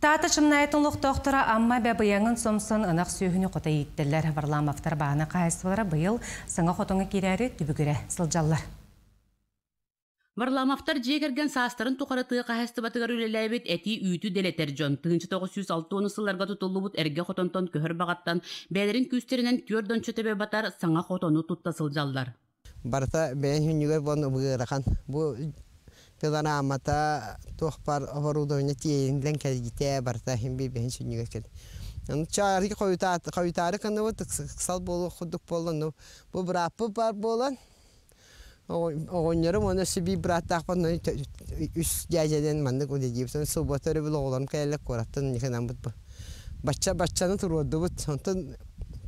Таатта Чымнаайытын олохтоохторо Амма эбэ быйаҥын сомсон ынах сүөһүнү хото ииттэллэр. Варламовтар бааны хаһаайыстыбалара быйыл саҥа хотоҥҥо киирээри түбүгүрэ сылдьаллар. Варламовтар дьиэ кэргэн саастарын тухары тыа хаһаайыстыбатыгар үлэлээбит этии үүтү дэлэтэр дьон 1960 сылларга тутуллубут эргэ хотонтон көһөр баҕаттан бэйэлэрин күүстэринэн түөрт дончо төбө батар саҥа хотону тутта сылдьаллар. Барыта бэйэн сүнньүгэр буолан ыарахан. Бу пилорамата туох баар оборудование тиэйиллэн кэлгитэ барыта иһин биир сүнньүгэр кэл. Ону чаарыки хойутаары кынныбыт ыксал буолуох курдук буолла. Ну бу бырааппыт баар буолан оҕонньорум уонна өссө биир бырааттаахпын үс дьээдьэнэн маннык үлэлиибит. Суббота өрөбүл оҕолорум кэлэллэр куораттан никанаммыт бу. Бачча баччаны туруордубут. Онтон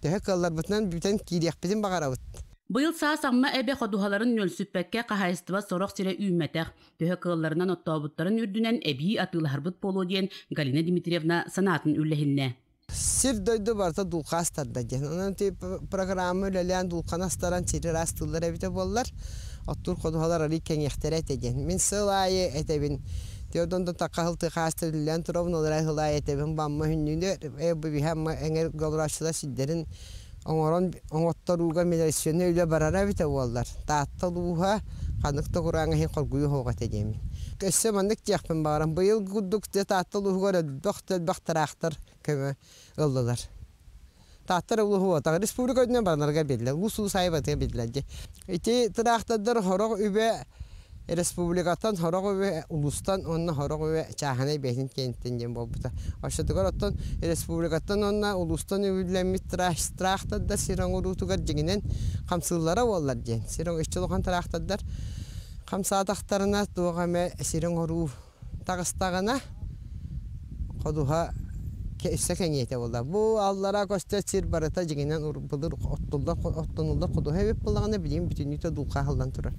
төһө кыалларбытынан бүтэн киириэхпитин баҕарабыт. Быйыл саас Амма эбэ ходуһаларын нүөлсүппэккэ хаһаайыстыба сорох сирэ үүммэтэх. Төһө кыалларынан оттообуттарын үрдүнэн эбии атыылаһарбыт буолуо диэн Галина Дмитриевна санаатын үллэһиннэ. Сир-дойду барыта дулҕа астарда диэн. Онон ити программа үлэлээн дулҕаны астаран сири ыраастыыллар эбитэ буоллар, оттуур ходуһалар арыый кэҥиэхтэрэ этэ диэн. Мин сыл аайы этэбин, Теодон тахха сыл тыхаастар үлэлээн турабын, ол эрэ сыл аайы этэбин, бамма хүннүүнү, бу биһи Амма эҥэр голурааччылар сирдэрин оҥорон оҥотторууга милиционер үлэ барара эбитэ буоллар, Таатта улууһа ханнык да курааҥа иһин хоргуйуу суох этэ диэммин. Өссө маннык диэхпин баҕарам, быйыл курдук дьэ Таатта улууһугар элбэх да элбэх тыраахтар көмө ыллылар. Таатта улууһу буолбатах, республика үрдүнэн барыларыгар биэрдилэр, улуус-улуус аайы барытыгар биэрдилэр дии. Ити тыраахтардар сорох үбэ республикаттан сорох үбэ улуустан уонна сорох үбэ чааһынай бэйэтин киэниттэн диэн буолбута. Оччотугар оттон республикаттан уонна улуустан үбүлэммит тыраахтардар сир оҥоруутугар дьиҥинэн хамсыыллара буоллар диэн. Сир иччи улахан тыраахтардар хамсаатахтарына туох эмэ сир оҥоруу таҕыстаҕына ходуһа өссө кэҥиэтэ буолла. Бу аллара көстөр сир барыта дьиҥинэн былыр оттуллар оттонуллар ходуһа эбит буоллаҕына билигин бүтүннүүтэ дулҕа аһыллан турар.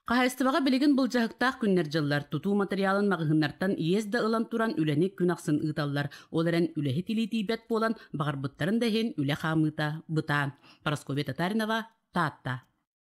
Хаһаайыстыбаҕа билигин былдьаһыктаах күннэр-дьыллар тутуу матырыйаалын маҕаһыыннартан иэс да ылан туран үлэни күн ахсын ыыталлар. Ол эрэн үлэһит илии тиийбэт буолан, баҕарбыттарын да иһин үлэ хаамыыта бытаан. Парасковья Татаринова, Таатта.